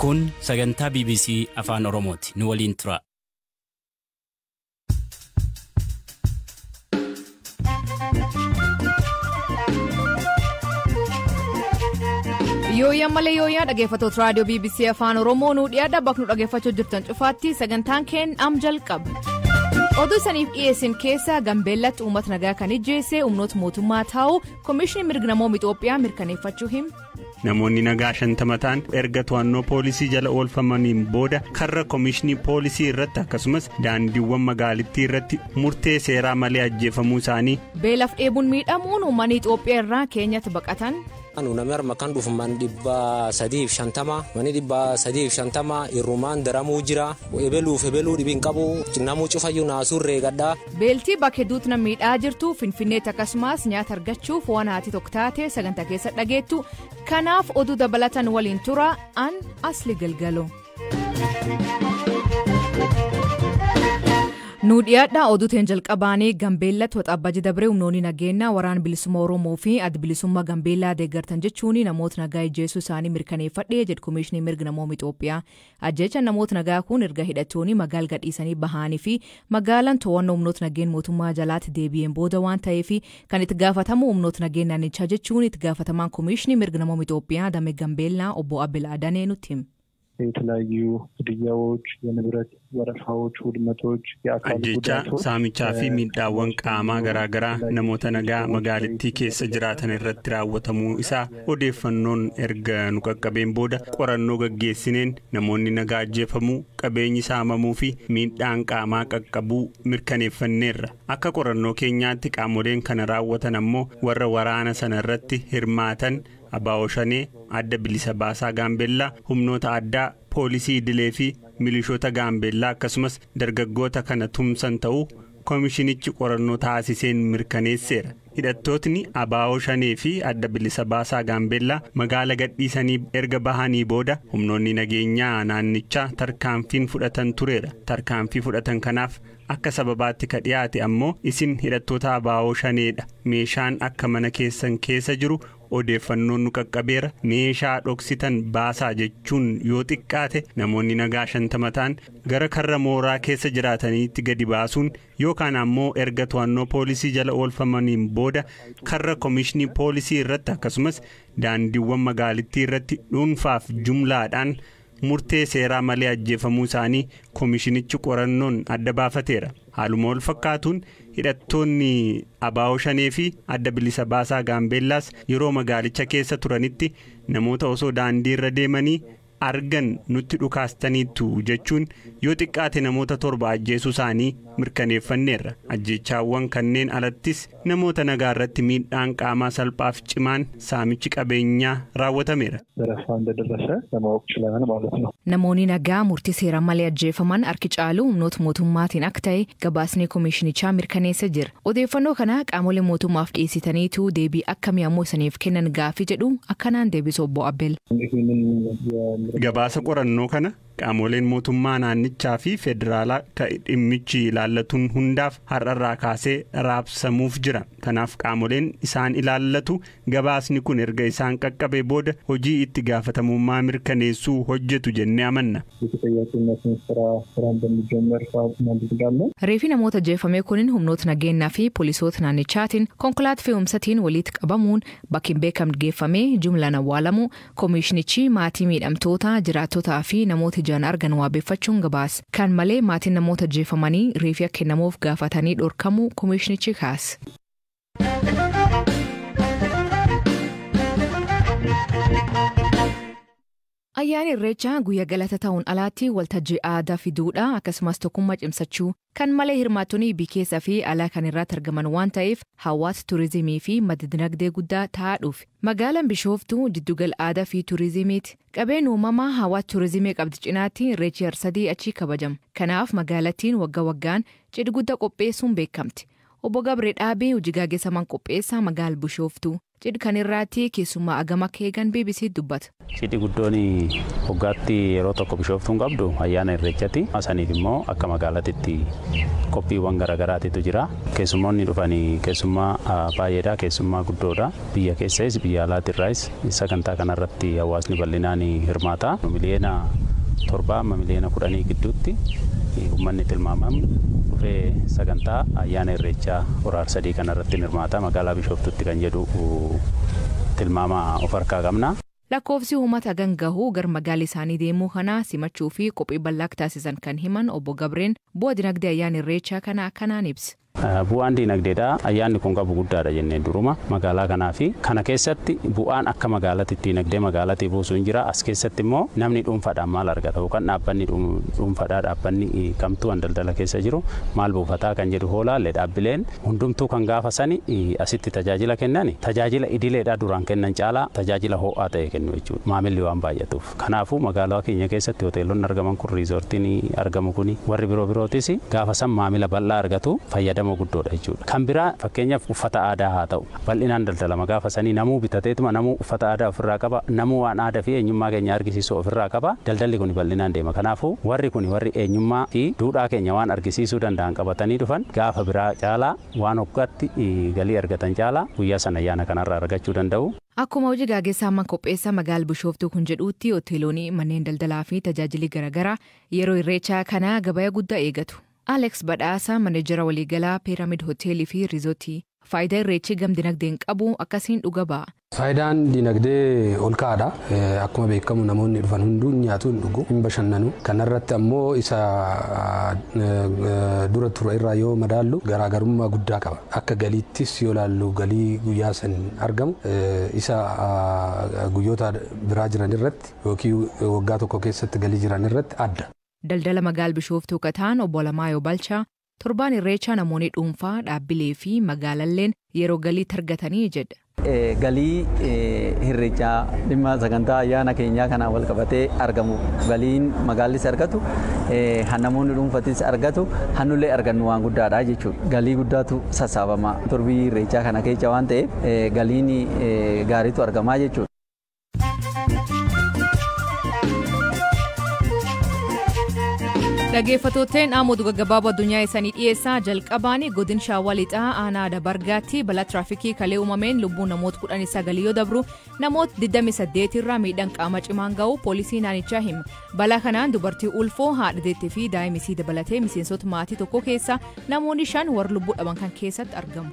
Kun sagantaa BBC Afaan Oromooti. Nu waliin tura. Yooyyaa malee yooyyaa dhaggeeffattoota raadiyoo BBC Afaan Oromoo nuu dhiyaadha bakka nu dhaggeeffachuu jirtan cufaatti sagantaan keenya am jalqaba. Oduu isaniif dhiyeessin keessa Gambeellatti uummata nagaa kan ijjeesse humnoota mootummaa taa'u Komishinii Mirga Namoota Itoophiyaa mirkaneeffachuu hima. Namoonni nagaa 50 ta'an erga to'annoo poolisii jala oolfamaniin booda karra komishinii poolisii irratti akkasumas daandiiwwan magaalittii irratti murtee seeraa malee ajjeefamuu isaanii. Beelaaf dheebuun miidhamuun uummanni Itoophiyaa irraa Keenyatti baqatan. Namni harma kan dhufu man 350 manni 350 irrumaan daramuu jira ebeluuf ebeluu dhibiin qabu namuu cufayyuu naasuun reegadha. Beeltii bakka hedduutti nama miidhaa jirtu Finfinneetti akkasumas nyaata argachuuf waan haati tokko taate sagantaa keessa dhageettu kanaaf oduu dabalatan waliin tura an asli galgalo. Nu dhiyaadhaa oduuteen jalqabaanii Gambeellatti waxabajji dabree humnoonni nageenyaa waraana bilisummaa Oromoo fi adda bilisummaa Gambeellaa deeggartan jechuun namoota nagaa ijjeessuu isaanii mirkaneeffadhee jedhu Komishinii Mirga Namoota Itoophiyaa. Ajjeechaan namoota nagaa kun erga hidhattoonni magaala gadhiisanii bahanii fi magaalaan to'annoo humnoota nageen mootummaa jalaatti deebi'een booda waan ta'eef kan itti gaafatamu humnoota nageen naannichaa jechuun itti gaafatamaan Komishinii Mirga Namoota Itoophiyaa damee Gambeellaa obbo Abel Adanee nutti hima. የተለያዩ ግድያዎች፣ የንብረት ዘረፋዎች፣ ውድመቶች፣ የአካል Ajjeechaa saamichaa fi miidhaawwan qaamaa garaagaraa namoota nagaa magaalittii keessa jiraatan irratti raawwatamuu isaa odeeffannoon erga nu qaqqabeen booda qorannoo gaggeessineen namoonni nagaa ajjeefamuu, qabeenyi saamamuu fi miidhaan qaamaa qaqqabuu mirkaneeffanneerra. Akka qorannoo keenyaatti qaamoleen kana raawwatan ammoo warra waraana sana irratti hirmaatan Abaa'oo Shanee, adda bilisa baasaa Gaambeellaa, humnoota addaa, poolisii idilee fi milishoota Gaambeellaa akkasumas dargaggoota kana tumsan ta'uu koomishinichi qorannoo taasiseen mirkaneesseera. Hidhattootni Abaa'oo Shanee fi adda bilisa baasaa Gaambeellaa magaala gadhiisanii erga bahanii booda humnoonni nageenyaa naannichaa tarkaanfiin fudhatan tureera. Tarkaanfii fudhatan kanaaf akka sababaatti ka dhiyaate ammoo isin hidhattoota Abaa'oo Shaneedha. Meeshaan akka mana keessan keessa jiru odeeffannoon nu qaqqabeera. Meeshaa dhoksitan baasaa jechuun yoo xiqqaate namoonni nagaa 50 ta'an gara karra mooraa keessa jiraataniitti gadi baasuun yookaan ammoo erga to'annoo poolisii jala oolfamaniin booda karra komishinii poolisii irratti akkasumas daandiiwwan magaalittii irratti dhuunfaaf jumlaadhaan murtee seeraa malee ajjeefamuu isaanii komishinichi qorannoon adda baafateera. Haaluma wal fakkaatuun hidhattoonni Abaa'oo Shanee fi adda bilisa baasaa Gaambeellaas yeroo magaalicha keessa turanitti namoota osoo daandii irra deemanii argan nutti dhukaastaniitu jechuun yoo xiqqaate namoota 7 ajjeesuu isaanii mirkaneeffanneerra. Ajjeechaawwan kanneen alattis namoota nagaa irratti miidhaan qaamaa salphaaf cimaan saamichi qabeenyaa raawwatameera. ዘረፋ እንደደረሰ ለማወቅ ችለናል ማለት ነው። Namoonni nagaa murtii seeraan malee ajjeefaman harki caalu humnoota mootummaatiin akka ta'e gabaasni komishinichaa mirkaneessa jira. Odeeffannoo kana qaamolee mootummaaf dhiyeessitaniitu deebii akkamii ammoo isaniif kennan gaaffii jedhu akkanaan deebisu obbo Abel. ይህንን Gabaasa qorannoo kana qaamoleen mootummaa naannichaa fi federaalaa ka dhimmichi ilaallatuun hundaaf har'arraa kaasee raabsamuuf jira. Kanaaf qaamoleen isaan ilaallatu gabaasni kun erga isaan qaqqabee booda hojii itti gaafatamummaa mirkaneessuu hojjetu jennee amanna. የተጠያቂነትን ስራ ስራ እንደሚጀመር እናደርጋለን። Reefi namoota ajjeefame kunin humnoota nageenyaa fi poolisoota naannichaatiin konkolaataa fe'umsaatiin walitti qabamuun bakki hin beekamne geeffamee jumlaan awwaalamu koomishinichi maatii miidhamtoota jiraattotaa fi namoota ijaan argan waabeeffachuun gabaasa. Kan malee maatiin namoota ajjeefamanii reefi akka kennamuuf gaafatanii dhorkamuu koomishinichi kaasa. Ayyaanni Irreechaa guyyaa galata ta'uun alaatti waltajjii aadaa fiduudha akkasumas tokkummaa cimsachuu kan malee hirmaattonni biyya keessaa fi alaa kan irratti argaman waan ta'eef hawaasa turizimii fi madda dinagdee guddaa ta'aa dhufe. Magaalaan Bishooftuu jiddugala aadaa fi turizimiiti. Qabeen uumamaa hawaasa turizimii qabdi cinaatti Irreechi Harsadii achi kabajama. Kanaaf magaalattiin waggaa waggaan cidha guddaa qopheessuun beekamti. Obbo Gabree Dhaabee hojii gaggeessaman qopheessaa magaala Bishooftuu. Cidhi kan irraatti keessumaa agama akka eegan BBC dubbata. Cidhi guddoon waggaatti yeroo tokko Bishooftuun qabdu ayyaana Irreechati. Saniif immoo akka magaalaatti qophiiwwan garaagaraatitu jira. Keessummoonni dhufanii keessummaa baay'eedha. Keessummaa guddoodha. Biyya keessas biyya alaatirraas sagantaa kanarratti hawaasni bal'inaan hirmaata. Miliyoona 7 amma miliyoona 10 gidduutti uummanni tilmaamamu dhufee sagantaa ayyaana Irreechaa Hora Arsadii kanarratti hirmaata. Magaalaa Bishooftuutti kan jedhu tilmaama of harkaa qabna. Lakkoofsi uummata gangahuu gara magaala isaanii deemuu kana simachuu fi qophii bal'aa taasisan kan himan obbo Gabreen bu'aa dinagdee ayyaana Irreechaa kana akkanaan ibsa. Bu'aan dinagdeedha. Ayyaanni kun qabu guddaadha jennee duruma magaalaa kanaa fi kana keessatti bu'aan akka magaalaatti dinagdee magaalaatti buusu hin jira. As keessatti immoo namni dhuunfaadhaan maal argata yookaan dhaabbanni dhuunfaadhaa dhaabbanni kamtuu an daldala keessa jiru maal buufataa kan jedhu hoolaalle dhaabbileen hundumtuu kan gaafa sani asitti tajaajila kennan tajaajila idileedhaa duraan kennan caalaa tajaajila ho'aa ta'e kennu jechuudha. Maamilli waan baay'atuuf. Kanaafuu magaalaa keenya keessatti hoteelonni argaman kun riizoortiin argamu kun warri biroo birootis gaafa san maamila bal'aa argatu fayyadamu guddoodha jechuudha. Kan biraa fakkeenyaaf uffata aadaa haa ta'u bal'inaan daldalama gaafa sanii namuu bitateetuma namuu uffata aadaa ofirraa qaba namuu waan aadaa fi eenyummaa keenya argisiisu ofirraa qaba daldalli kun bal'inaan deema. Kanaafuu warri kun warri eenyummaa fi duudhaa keenya waan argisiisuu danda'an qabatanii dhufan gaafa biraa caalaa waan hoggaatti galii argatan caalaa guyyaa sana ayyaana kanarraa argachuu danda'u. Akkuma hojii gaggeessaa qopheessaa magaala Bishooftuu kun jedhuutti hoteelonni manneen daldalaa fi tajaajilli garaagaraa yeroo Irreechaa kana gabaa guddaa eegatu. Alex Badhaasa maneejara waliigalaa Piramid Hoteelii fi Riizootii faayidaa Irreechi gam dinagdeen qabu akkasiin dhuga ba'a. Faayidaan dinagdee ol ka'aadha. Akkuma beekamu namoonni dhufan hunduu nyaatu hin dhugu hin bashannanu. Kanarratti ammoo isa dura ture irraa yoo madaallu garaagarummaa guddaa qaba. Akka galiittis yoo laallu galii guyyaa san argamu isa guyyoota biraa jiran irratti yookiin waggaa tokko keessatti galii jiran irratti adda. Daldala magaala Bishooftuu kataan obbo Alamaayyoo Balchaa torbaan Irreechaa namoonni dhuunfaa dhaabbilee fi magaalalleen yeroo galii argatanii jedha. Galii Irreechaa dhimma sagantaa ayyaana keenyaa kanaan wal qabatee argamu galiin magaallis argatu namoonni dhuunfatis argatu hannullee argannu waan guddaadha jechuudha. Galii guddaatu sassaabama torbii Irreechaa kana keessa waan ta'eef galiin gaariitu argamaa jechuudha. Dhaggeeffattootni dhaamoota gaggabaaboo addunyaa isaanii dhiyeessaa jalqabaan godin Shaawaa Lixaa aanaa Dabargaatti balaa tiraafikii kalee uumameen lubbuun namoota 19 yoo dabru namoota 28 irraa miidhaan qaama cimaan ga'u poolisii naannichaa hima. Balaa kanaan dubartii ulfoo haadha deettee fi daa'imisii dabalatee miseensota maatii tokko keessa namoonni 5 warra lubbuu dhaban kan keessatti argamu.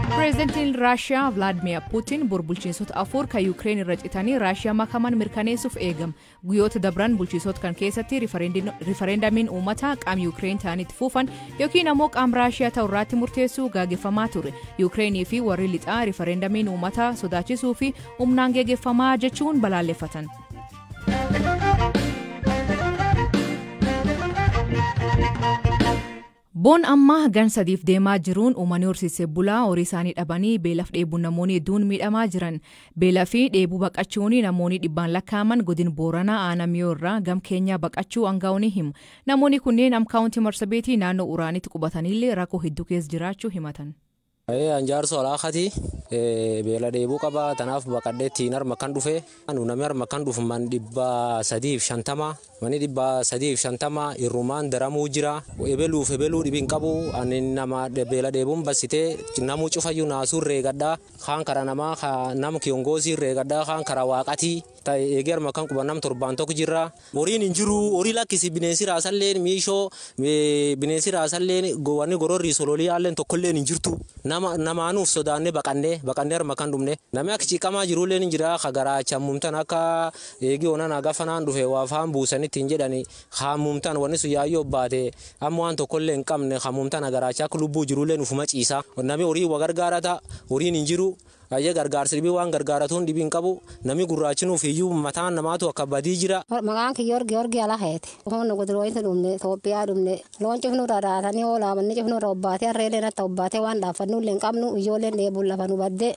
Pireezidantiin Raashiyaa Vilaadimiir Puutiin bor bulchiinsota 4 kan Yuukireen irra citanii Raashiyaa makaman mirkaneessuuf eegama. Guyyoota dabran bulchiinsota kan keessatti rifereendamiin uummataa qaama Yuukireen ta'anitti fuufan yookiin ammoo qaama Raashiyaa ta'u irratti murteessuu gaggeeffamaa ture. Yuukireenii fi warri lixaa rifereendamiin uummataa sodaachisuu fi humnaan gaggeeffamaa jechuun balaaleffatan. Boon ammaa gan sadiif deemaa jiruun uummanni horsiisee bulaa horii isaanii dhabanii beelaaf dheebuun namoonni hedduun miidhamaa jiran. Beelaa fi dheebuu baqachuun namoonni dhibbaan lakkaa'aman godin Booranaa aanaa Miyoo irraa gam keenyaa baqachuu aangaa'onni himu. Namoonni kunneen amkaawuntii Marsabeetii naannoo Uraanitti qubatanillee rakkoo hedduu keessa jiraachuu himatan. Anjaarso alaakati beela dheebuu qaba tanaaf baqadheetti harma kan dhufe namni harma kan dhufu man 350 manni 350 irrumaan daramuu jira ebeluuf ebeluu dhibiin qabu ani nama beela dheebuun basitee namuu cufayyuu naasuu reegadhaa kaan karaa namaa nama kiyongoosii reegadhaa kaan karaa waaqatii eegee harma kan quban nam 7 tokko jira horiin hin jiru horii lakkisi bineensi raasalleen miishoo bineensi raasalleen wanni gororrii sololii haalleen tokkolleen hin jirtu. Namaanuuf sodaannee baqannee harma kan dhumne namni akka ciqamaa jirullee ni jira garaacha mumtan akka eegee onaan agafanaan dhufe waa afaan buusanitti hin jedhani haamumtan wanni sun yaayyoo baate amma waan tokkollee hin qabne haamumtan garaacha akka lubbuu jirullee nufuma ciisa namni horii wa gargaarata horiin hin jiru. Ayyee gargaarsi dhibii waan gargaaratuun dhibii hin qabu namni gurraachinuuf iyyuu mataan namaatu akka badii jira. Maqaan kiyya Georgii Alaheeti. Humna godurooyinsa dhumne Itoophiyaa dhumne loon cufnu irra raatanii hoolaa manni cufnu irra obbaatee harreelee natti obbaatee waan dhaabbannu illee hin qabnu ijoolleen dheebuun lafa nu baddee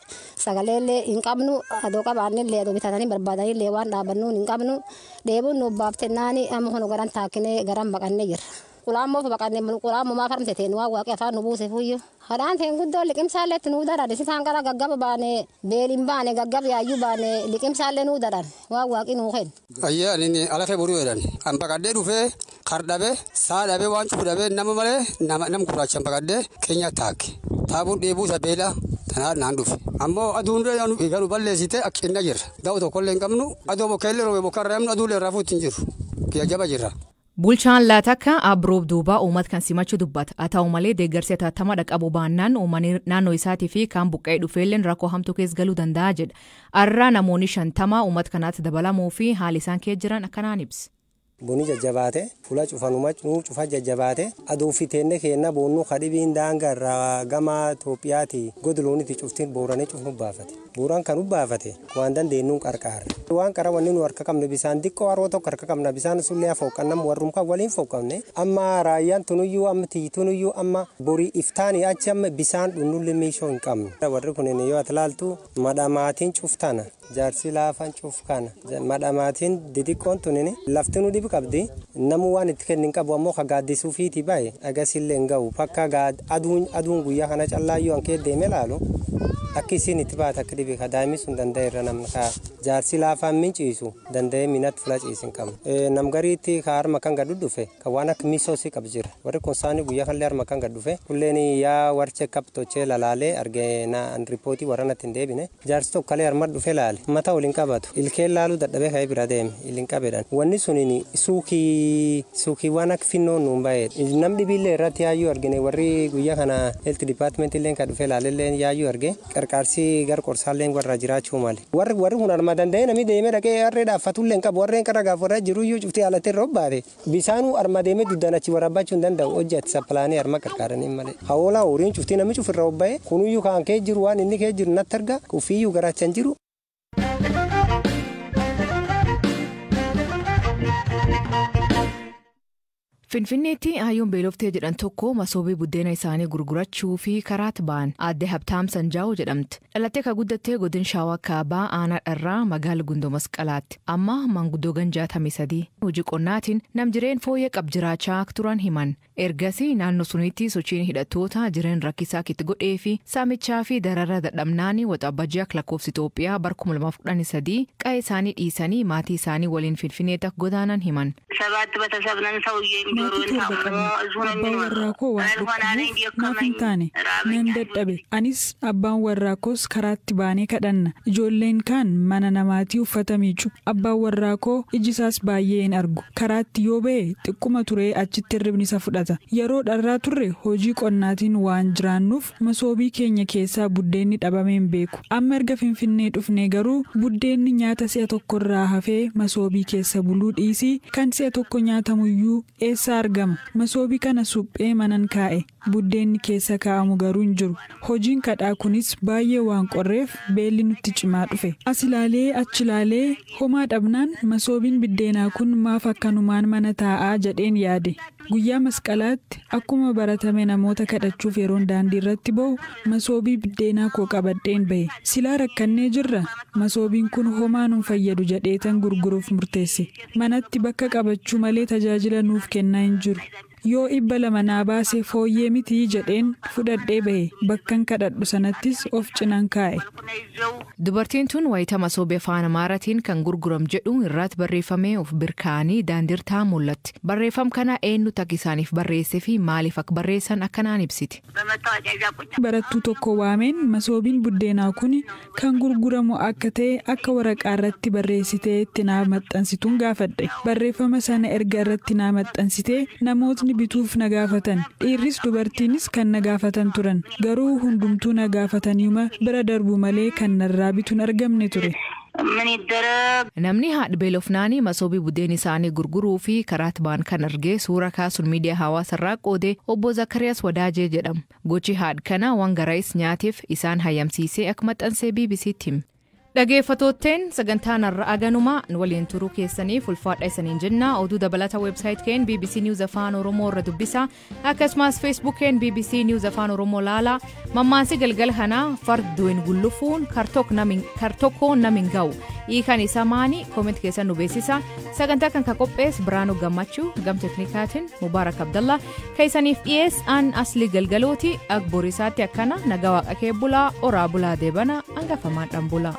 sagaleellee hin qabnu adoo qabaannillee adoo bitatanii barbaadaniillee waan dhaabbannu hin qabnu dheebuun nu obbaaftee naani amma hunu garan taakkinee garan baqannee jirra. Qulqulaammoo baqannee qulqulaammoo maa farmte teen waa waaqee afaan nu buuse fuyyo. Hadhaan teen guddoo liqimsaallee nu daran sitaan gara gaggaba baane beeliin baane gaggaba yaayyuu baane liqimsaallee nu daran waa waaqii nuu kennu. Ayyaa ani alafee boruu jedhan an baqadhee dhufee kar dhabe saa dhabe waan cufu dhabe nama malee nama gurraacha baqadhee keenya taakke taabuun dheebuu isa beela tanaa naan dhufe ammoo aduun nu balleessite akka inna jirra da'u tokkollee hin qabnu aduu bokkeellee roobe bokkarra himnu aduullee irraa fuutti hin jiru kiyya jaba jirra. Bulchaan Laatakka Abroob Duubaa uummata kan simachuu dubbata. Haa ta'u malee deeggarsi hatattamaa dhaqqabu baannaan uummanni naannoo isaatii fi kaan buqqa'ee dhufeelleen rakkoo hamtuu keessa galuu danda'a jedha. Har'a namoonni 50 uummata kanaatti dabalamuu fi haali isaan keessa jiran akkanaan ibsa. Buni jajjabaate fuula cufanuma cufa jajjabaate aduu fiteenne keenna boonnuu kadhibiin daangaa irraa gama Itoophiyaati godlooniti cuftiin booranii cufnu baafate. Booraan kan baafate waan dandeenyuun qarqaarra. Waan qara wanni nu harka qabne bisaan xiqqoo haroo tokko harka qabna bisaan sullee fooqannam warrum kan waliin fooqamne amma raayyaan tunuyyuu amma tiitunuyyuu amma borii iftaanii achi amma bisaan dhunnullee meeshoo hin qabne. Warri kunin yoo ati ilaaltu madhamaatiin cuftana jaarsi laafaan cuf kana madhamaatiin didiqqoon tunin lafti nu dhibi qabdi namu waan itti kennin qabu ammoo ka gaaddisuu fiitii bahe agasillee hin ga'u bakka aduun guyyaa kana callaayyuu hankee deeme laalu akka isiin itti baate akka dhibe ka daa'imni sun danda'e irra namni ka jaarsi laafaan minciisu danda'e minatti fula ciisin qabu. Nam gariitti ka harma kan gad dhufe ka waan akka misoosii qabu jira warri kun saani guyyaa kanallee harma kan gad dhufe kulleen yaa warche qabtochee lalaalee arge na riipootii warra natti hin deebine jaarsi tokko kalee harma dhufe laale mata waliin qabatu ilkeen laaluu dadhabee ka'ee bira deeme ilin qabedhan wanni suniin suukii waan akka finnoon nuun bahe nam dhibiillee irratti yaayyuu argine warri guyyaa kana health department illee kan dhufe laalellee yaayyuu arge qarqaarsi gar qorsaallee warra jiraachuu male warri kun arma danda'e namni deemee dhaqee harree dhaaffatullee hin qabu warreen qara gaaf warra jiruyyuu cuftee haalatti irra obbaate bisaanuu arma deemee duddaan achi waraabbachuu hin danda'u hojjate sappilaanii arma qarqaaranii malee hawoolaa horiin cuftee namni cufirra obba'e kunuyyuu kan kee jiru waan inni kee jiru natti arga ufiyyuu garaacha hin jiru. Finfinneetti hayyuun beeloftee jedhan tokko masoobii buddeena isaanii gurgurachuu fi karaatti ba'an aadde Habtaam Sanjaa'oo jedhamti. Dhalattee kan guddattee godin Shaawaa Kaabaa aanaa dharraa magaala Gundoo Masqalaatti. Amma maanguddoo gan 63 hojii qonnaatiin nam jireen fooyyee qab jiraachaa turan himan. Ergasii naannoo sunitti sochiin hidhattoota jireen rakkisaa itti godhee fi saamichaa fi darara dadhabnaanii waxabajjii akka lakkoofsa Itoophiyaa bara 2013 qa'ee isaanii dhiisanii maatii isaanii waliin Finfinneetti akka godaanan himan. Maatii torba qabna. Abbaan warraa koo waan dhukkubuuf naaf hin taane nan dadhabe. Anis abbaan warraa koos karaatti baanee kadhanna. Ijoolleen kaan mana namaatii uffata miicu. Abbaan warraa koo iji isaas baay'ee hin argu. Karaatti yoo ba'e xiqquma turee achitti hirribni isa fudhata. Yeroo dharraa turre hojii qonnaatiin waan jiraannuuf masoobii keenya keessaa buddeenni dhabamee hin beeku. Amma erga Finfinnee dhufnee garuu buddeenni nyaata si'a tokkorraa hafee masoobii keessa buluu dhiisii kan si'a tokko nyaatamuyyuu eessa argama. Masoobii kana suphee manan kaa'e buddeenni keessa kaa'amu garuu hin jiru. Hojiin kadhaa kunis baay'ee waan qorreef beelli nutti cimaa dhufe. As ilaalee achi ilaalee homaa dhabnaan masoobiin biddeenaa kun maaf akkanumaan mana taa'aa jedheen yaade. Guyyaa masqalaatti akkuma baratame namoota kadhachuuf yeroon daandii irratti ba'u masoobii biddeenaa koo qabadheen ba'e. Silaa rakkannee jirra masoobiin kun homaa nuun fayyadu jedheetan gurguruuf murteesse. Manatti bakka qabachuu malee tajaajila nuuf kennaa hin jiru. Yoo 200 naa baase fooyyee mitii jedheen fudhadhee bahe bakkan kadhadhu sanattis of cinaan kaa'e. Dubartiin tun wayita masoobii afaan Amaaraatiin kan gurguram jedhu irratti barreeffamee of birkaanii daandirtaa mul'atti. Barreeffam kana eenyutu akka isaaniif barreessee fi maaliif akka barreessan akkanaan ibsiti. Barattuu tokko waameen masoobiin buddeenaa kun kan gurguramu akka ta'e akka waraqaa irratti barreessitee itti naa maxxansituun gaafadhe. Barreeffama sana erga irratti naa maxxansitee namootni bituuf na gaafatan. Dhiirris dubartiinis kan na gaafatan turan. Garuu hundumtuu na gaafataniima bira darbu malee kan narraa bituun argamne ture. Namni haadha beelofnaanii masoobii buddeen isaanii gurguruu fi karaatti ba'an kan argee suura kaasuun miidiyaa hawaasarraa qoode obbo Zakariyaas Wadaajee jedhamu. Gochi haadha kana waan garaayis nyaateef isaan hayyamsiisee akka maxxansee BBC'tti hime. Dhaggeeffattootteen sagantaan har'a aganumaa nu waliin turuu keessaniif ulfaadha isaniin jenna. Oduu dabalata weebsaayit keen BBC News Afaan Oromoo irra dubbisa. Akkasumas Facebook keen BBC News Afaan Oromoo laala. Mammaansi galgala kanaa farduun gullufuun kartokkoon nam hin ga'u. Hiikan isaa maani? Comment keessan nu beeksisa. Sagantaa kan ka qophees Biraanuu Gammachuu, gam teknikaatiin Mubaarak Abdallah, keessaniif dhiyees aan Asli Galgalooti. Ak borisaatti akkana nagaa waaqa kee bulaa, oraa bulaa, deebana hangafamaadhaan bulaa.